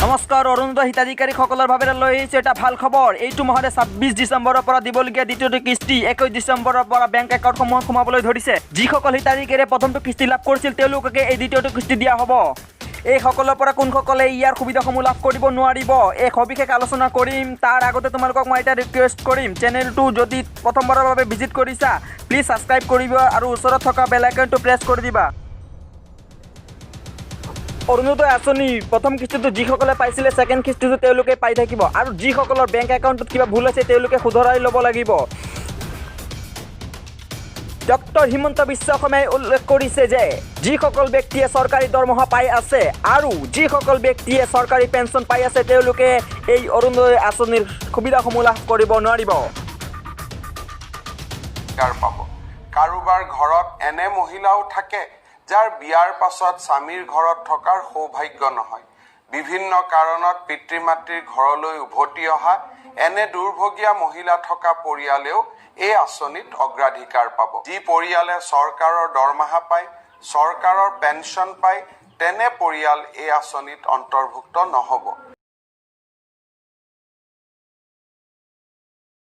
নমস্কাৰ। অৰুণোদয় হিতাধিকাৰীসকলৰ বাবে লৈ আহিছোঁ এটা ভাল খবৰ। এইটো মাহতে 26 ডিচেম্বৰৰ পৰা দিবলগীয়া দ্বিতীয়টো কিস্তি 21 ডিচেম্বৰৰ পৰা বেংক একাউণ্টসমূহত সোমাবলৈ ধৰিছে। যিসকল হিতাধিকাৰীয়ে প্ৰথমটো কিস্তি লাভ কৰিছিল, তেওঁলোককে এই দ্বিতীয়টো কিস্তি দিয়া হ'ব। এইসকলৰ পৰা কোনসকলে ইয়াৰ সুবিধাসমূহ লাভ কৰিব নোৱাৰিব, এই সবিশেষ আলোচনা কৰিম। তাৰ আগতে তোমালোকক মই এটা ৰিকুৱেষ্ট কৰিম, চেনেলটো যদি প্ৰথমবাৰৰ বাবে ভিজিট কৰিছা, প্লিজ ছাবস্ক্ৰাইব কৰিব আৰু ওচৰত থকা বেল আইকনটো প্ৰেছ কৰি দিবা। অৰুণোদয় আঁচনি প্ৰথম কিস্তিটো যিসকলে পাইছিলে, ছেকেণ্ড কিস্তিটো তেওঁলোকে পাই থাকিব আৰু যিসকলৰ বেংক একাউণ্টত কিবা ভুল আছে, তেওঁলোকে শুধৰাই ল'ব লাগিব। ডক্টৰ হিমন্ত বিশ্ব শৰ্মাই উল্লেখ কৰিছে যে যিসকল ব্যক্তিয়ে চৰকাৰী দৰমহা পাই আছে আৰু যিসকল ব্যক্তিয়ে চৰকাৰী পেঞ্চন পাই আছে, তেওঁলোকে এই অৰুণোদয় আঁচনিৰ সুবিধাসমূহ লাভ কৰিব নোৱাৰিব। অধিকাৰ পাব। কাৰোবাৰ ঘৰত এনে মহিলাও থাকে, যাৰ বিয়াৰ পাছত স্বামীৰ ঘৰত থকাৰ সৌভাগ্য নহয়। বিভিন্ন কাৰণত পিতৃ মাতৃৰ ঘৰলৈ উভতি অহা এনে দুৰ্ভগীয়া মহিলা থকা পৰিয়ালেও এই আঁচনিত অগ্ৰাধিকাৰ পাব। যি পৰিয়ালে চৰকাৰৰ দৰমহা পায়, চৰকাৰৰ পেঞ্চন পায়, তেনে পৰিয়াল এই আঁচনিত অন্তৰ্ভুক্ত নহ'ব।